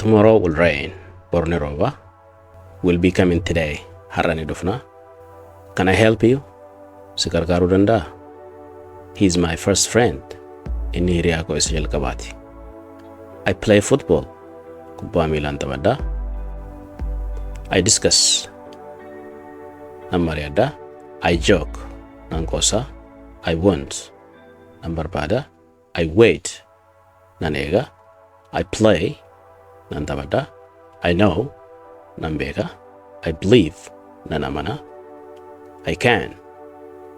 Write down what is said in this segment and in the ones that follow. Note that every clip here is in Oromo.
Tomorrow will rain. Bor ni rooba. We'll be coming today. Har'a ni dhufna. Can I help you? Si gargaaruu danda'a? He is my first friend. Inni hiriyaa koo isa jalqabaati. I play football. Kubbaa miilaan taphadha. I discuss. Nan mari'adha. I joke. Nan qoosa. I want. Nan barbaada. I wait. Nan eega. I play. Nan taphadha. I know. Nan beeka. I believe. Nan amana. I can.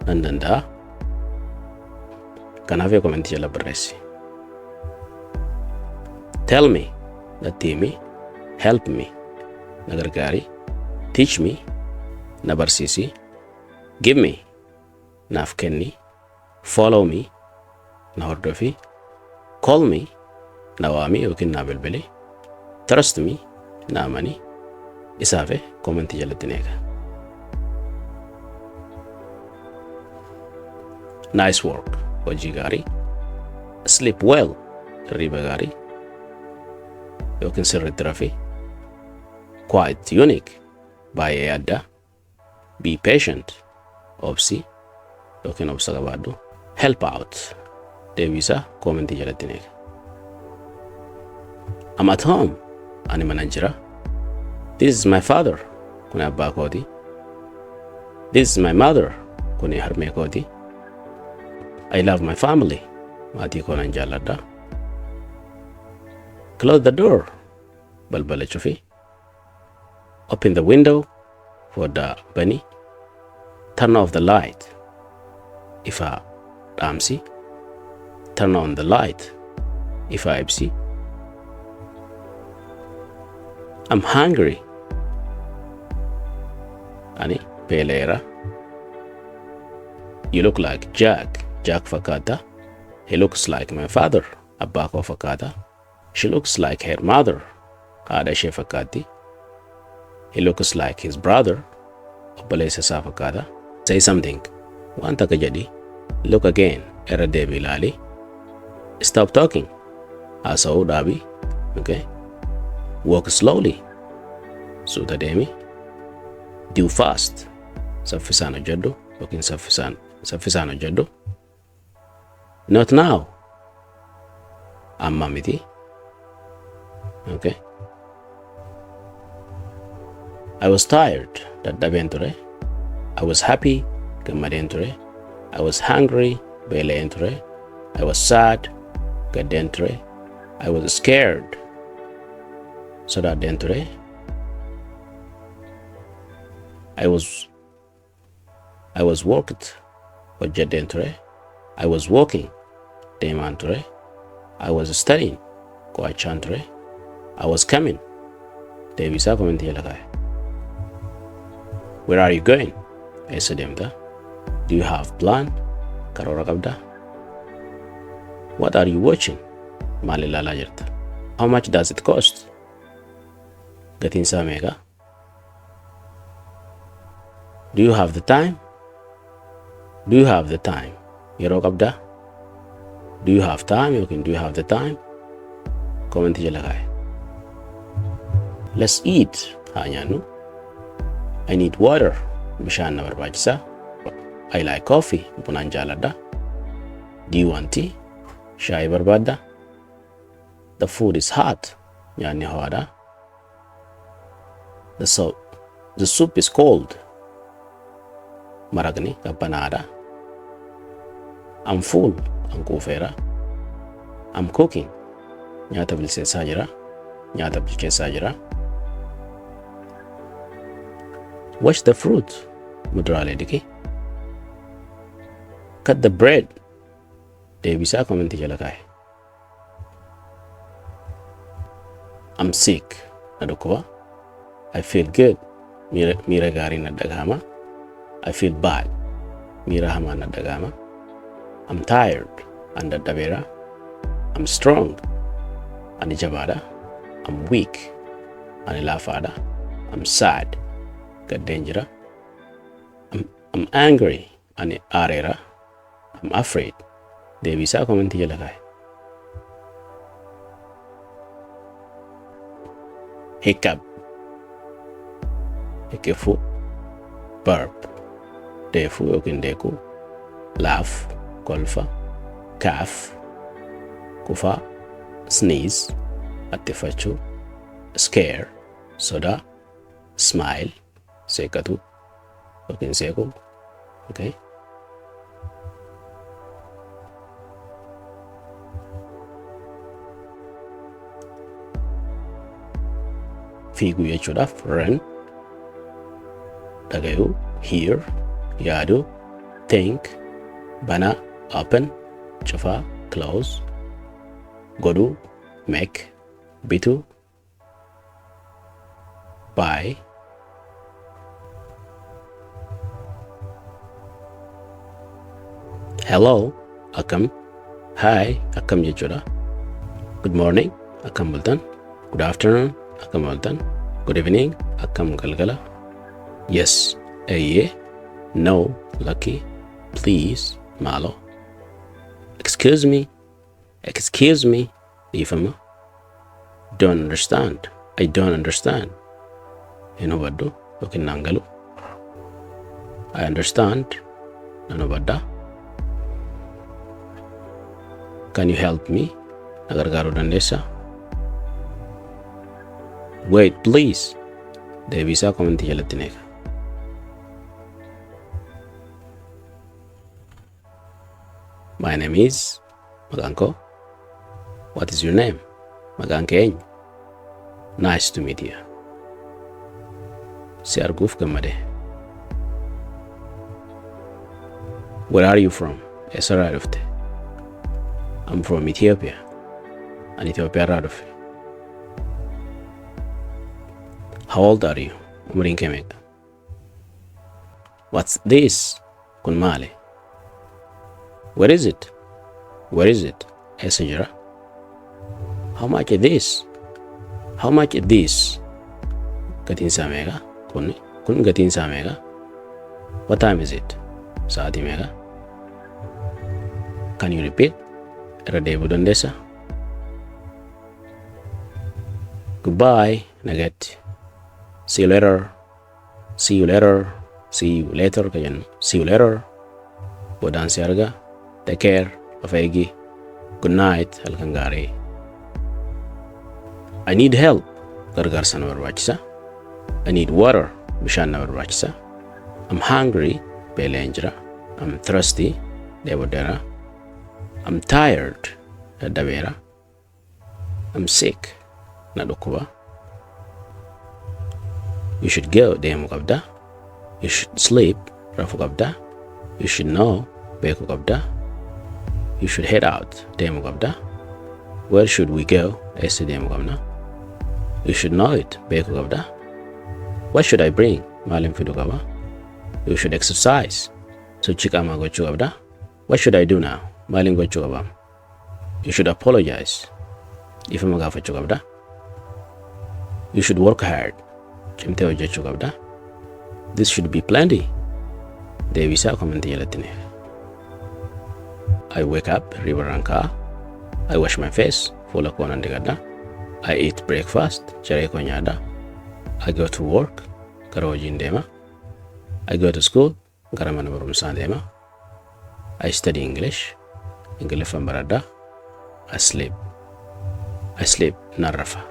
Nan danda'a. Kanaaf komentii jala barreessi. Tell me. Natti himi. Help me. Na gargaari. Teach me. Na barsiisi. Give me. Naaf kenni. Follow me. Na hordofi. Call me. Na waami yookiin naa bilbili. Trust me. Na amani. Isaafe komentii jalatti ni eega. Nice work. Hojii gaarii. Sleep well. Hirriba gaarii. Yookiin sirriitti rafi. Quite unique. Baay'ee adda. Be patient. Obsi yookiin obsa qabaadhu. Help out. Deebii isaa koomentii jalatti ni eega. I'm at home. Ani mana jira. This is my father. Kuni abbaa kooti. This is my mother. Kuni harmee kooti. I love my family. Maatii koo nan jaalladha. Close the door. Balbala cufi. Open the window. Foddaa bani. Turn off the light. Ifa dhaamsi. Turn on the light. Ifa ibsi. I'm hungry. Ani beela'eera. You look like Jack. Jack fakkaata. He looks like my father. Abbaa koo fakkaata. She looks like her mother. Haadha ishee fakkaatti. He looks like his brother. Obboleessa isaa fakkaata. Say something. Waan takka jedhi. Look again. Irra deebi ilaali. Stop talking. Haasa'uu dhaabi. Okay. Walk slowly. Suuta deemi. Do fast. Saffisaan hojjedhu yookiin saffisaan saffisaan hojjedhu. Not now. Amma miti. Okay. I was tired. Dadhabeen ture. I was happy. Gammadeen ture. I was hungry. Beela'een ture. I was sad. Gaddeen ture. I was scared. Sodaadheen ture. I was worked. Hojjedheen ture. I was walking. Deemaan ture. I was studying. Qo'achaan ture. I was coming. Deebisaa komentii jala kaa'e. Where are you going? Eessa deemta? Do you have plan? Karoora qabdaa? What are you watching? Maal ilaalaa jirta? How much does it cost? Gatiin isaa meeqa? Do you have the time? Do you have the time? Yeroo qabdaa? Do you have time yookiin do you have the time? Komentii jala kaa'e. Let's eat. Haa nyaannu. I need water. Bishaan na barbaachisa. I like coffee. Bunaan jaaladha. Do you want tea? Shaayii barbaadda? The food is hot. Nyaanni ho'aadha. The soup is cold. Maraqni qabbanaadha. I'm full. An quufeera. I'm cooking. Nyaata bilcheessaa jira. Nyaata bilcheessaa jira. Wash the fruit. Muduraalee dhiqi. Cut the bread. Deebisaa komentii jala kaa'e. I'm sick. Na dhukkuba. I feel good. Miira, miira gaarii na dhagahama. I feel bad. Miira hamaa na dhagahama. I'm tired. An dadhabeera. I'm strong. Ani jabaadha. I'm weak. Ani laafaadha. I'm sad. Gaddeen jira. I'm angry. Ani aareera. I'm afraid. Deebiisaa komentii jala kaa'e. Hiccup, hiqqifuu. Burp, deefuu yookiin deekuu. Laugh, kolfa. Cough, qufaa. Sneeze, haxxiffachuu. Scare, sodaa. Smile, seeqatuu yookiin seequu. Okay. Fiiguu jechuudhaaf run, dhagayuu hear, yaaduu think, banaa open, cufaa close, godhuu make, bituu buy. Hello, akkam. Hi, akkam jechuudha. Good morning, akkam bultan. Good afternoon, akkam ooltan. Good evening, akkam galgala. Yes, eeyyee. No, lakki. Please, maaloo. Excuse me, excuse me, dhiifama. Don't understand, I don't understand, hin hubadhu yookiin naan galu. I understand, nan hubadha. Can you help me? Na gargaaruu dandeessaa? Wait, please. Deebii isaa komentii jalatti eega. My name is, maqaan koo. What is your name? Maqaan kee eenyu? Nice to meet you. Si arguuf gammade. Where are you from? Eessarraa dhufte? I'm from Ethiopia. Ani Itoophiyaarraa dhufe. How old are you? Umriin kee meeqa? What's this? Kun maali? Where is it? Where is it? Eessa jira? How much is this? How much is this? Gatiin isaa meeqa? Kun gatiin isaa meeqa? What time is it? Sa'aatii meeqa? Can you repeat? Irra deebi'uu dandeessaa? Goodbye. Nagaatti. See you later. See you later. See you later ka jennu. See you later. Boodaan si arga. Take care. Of eegi. Good night. Halkan gaarii. I need help. Gargaarsa na barbaachisa. I need water. Bishaan na barbaachisa. I'm hungry. Beela'een jira. I'm thirsty. Dheebodheera. I'm tired. Dadhabeera. I'm sick. Na dhukkuba. You should go. Deemuu qabda. You should sleep. Rafuu qabda. You should know. Beekuu qabda. You should head out. Deemuu qabda. Where should we go? Eessa deemuu qabna? You should know it. Beekuu qabda. What should I bring? Maalin fiduu qaba? You should exercise. Sochii qaamaa gochuu qabda. What should I do now? Maalin gochuu qaba? You should apologize. Dhiifama gaafachuu qabda. You should work hard. Cimtee hojjechuu qabda. This should be plenty. Deebii isaa komentii jalatti neef. I wake up, hirribarraan ka'a. I wash my face, fuula koo nan dhiqadha. I eat breakfast, ciree koo nyaadha. I go to work, gara hojiin deema. I go to school, gara mana barumsaa deema. I study English, Ingiliffan baradha. I sleep. I sleep, nan rafa.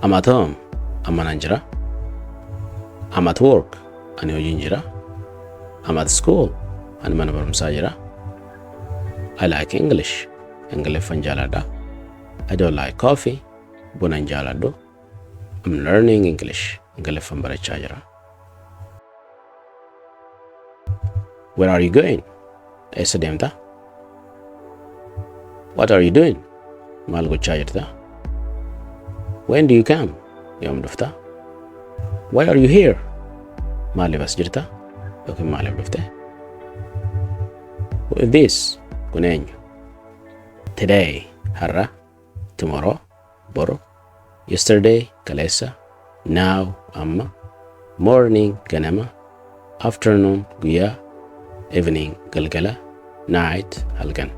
I'm at home, amma nan jira. I'm at work, ani hojiin jira. I'm at school, ani mana barumsaa jira. I like English, Ingiliffan jaaladha. I don't like coffee, buna hin jaaladhu. I'm learning English, Ingiliffan barachaa jira. Where are you going? Eessa deemta? What are you doing? Maal gochaa jirta? When do you come? Yoom dhufta? Why are you here? Maaliif as jirta? Yookiin maaliif dhufte? Who is this? Kun eenyu? Today, har'a. Tomorrow, boru. Yesterday, kaleessa. Now, amma. Morning, ganama. Afternoon, guyyaa. Evening, galgala. Night, halkan.